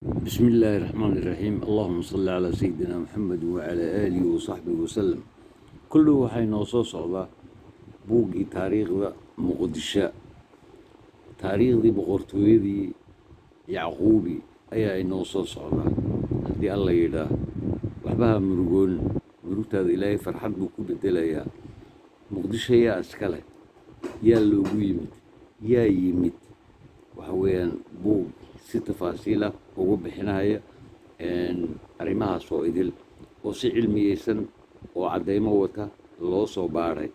بسم الله الرحمن الرحيم، اللهم صل على سيدنا محمد وعلى آله وصحبه وسلم. Kullu waxay noo soo socdaa buuggii taariikhda Muqdisho. Taariikhdii boqortooyadii Yacquubi ayaa inoo soo socdaa haddii Alla yidhaah. Waxbaha murugoon, murugtaada Ilaahay farxad buu ku bedelayaa. Muqdisho yaa iska leh? Yaa loogu yimid? Yaa yimid? Waxa weeyaan buug si tafaasiila ugu bixinaya arrimahaas oo idil, oo si cilmiyeysan oo caddaymo wata loo soo baadhay.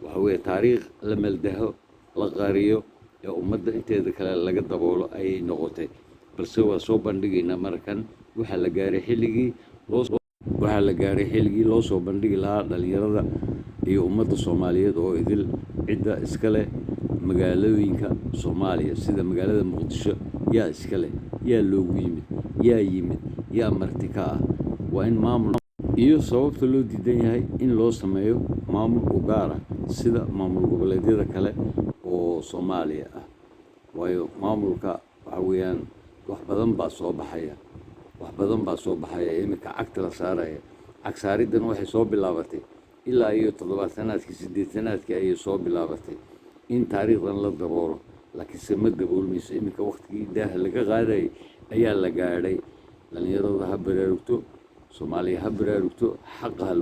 Waxa weeye taariikh la maldaho, la qariyo ee ummadda inteeda kale laga daboolo ayay noqotay, balse waa soo bandhigaynaa markan. Waxaa la gaaray xilligii loo soo bandhigi lahaa dhalinyarada iyo ummadda Soomaaliyeed oo idil cidda iska leh magaalooyinka Soomaaliya, sida magaalada Muqdisho. Yaa iska leh? Yaa loogu yimid? Yaa yimid? Yaa marti ka ah? Waa in maamul iyo sababta loo diidan yahay in loo sameeyo maamul u gaar ah sida maamul goboleedyada kale oo Soomaaliya ah. Waayo, maamulka waxa weeyaan wax badan baa soo baxaya, wax badan baa soo baxaya. Iminka cagta la saaraya, cag saariddan waxay soo bilaabatay ilaa iyo toddobaatanaadkii, siddeetanaadkii ayay soo bilaabatay in taariikhdan la daboolo, laakiinse ma daboolmayso. Iminka waqtigii daaha laga qaadayay ayaa la gaadhay. Dhalinyarada ha baraarugto, Soomaaliya ha baraarugto, xaqa ha